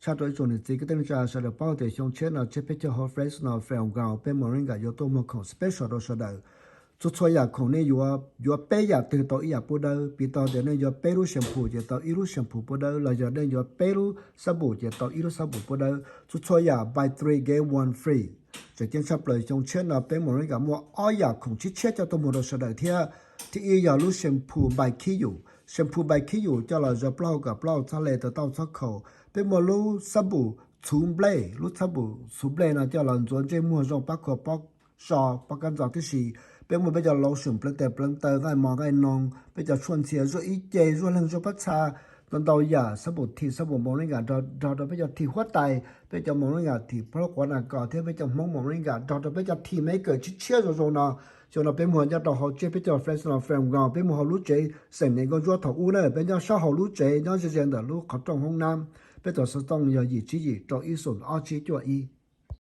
Thaj rau ib tsoom niam txiv kwv tij neej tsa sawv daws paub tias xyoo tshiab no tsiab peb caug hauv Fresno Fairground peb Moringa yuav tuaj muag khoom special rau sawv daws. Txhua txhua yam khoom nej yuav, yuav peb yam twg tau ib yam pub dawb. Piv tau tias nej yuav peb lub shampoo ces tau ib lub shampoo pub dawb, los yog nej yuav peb lub xab npum ces tau ib lub xab npum pub dawb. Txhua txhua yam buy three get one free. Tseem ceeb tshaj plaws xyoo tshiab no peb Moringa muaj ob yam khoom tshiab tshiab coj tuaj muag rau sawv daws thiab. Thib ib yog lub shampoo npai khib yum. Shampoo npai khib yum coj los zov plaub hau kom plaub hau txhob le, taw tauj txhob khaus. Peb muaj lub xab npum txhuv nplej, lub xab npum txhuv nplej no coj los ntxuav ntsej muag zoo pab khua pob so pob kab ntxo tib si. Peb muaj peb cov lotion pleev tes pleev taw, nqaij mos nqaij noog, peb cov tshuaj ntxhias zuaj ib ce, zuaj leeg, zuaj pob txha, ntau ntau yam, xab npum thim, xab npum Moringa nrog, nrog rau peb cov thim huab tais, peb cov Moringa thim plaub quav nas kos thiab peb cov Hmoob Moringa nrog rau peb cov thim me kawm tshiab tshiab zoo zoo no. Xyoo no peb muag nyob rau hauv tsiab peb caug Fresno Fairground, peb muag hauv lub tsev xeem Niam Nkauj Ntsuab thaum ub na, peb nyob sab hauv lub tsev nyob ze ze ntawm lub qhov rooj hoob nab. Peb cov xov tooj yog yim tsib yim rau ib xoom ob tsib cuaj ib.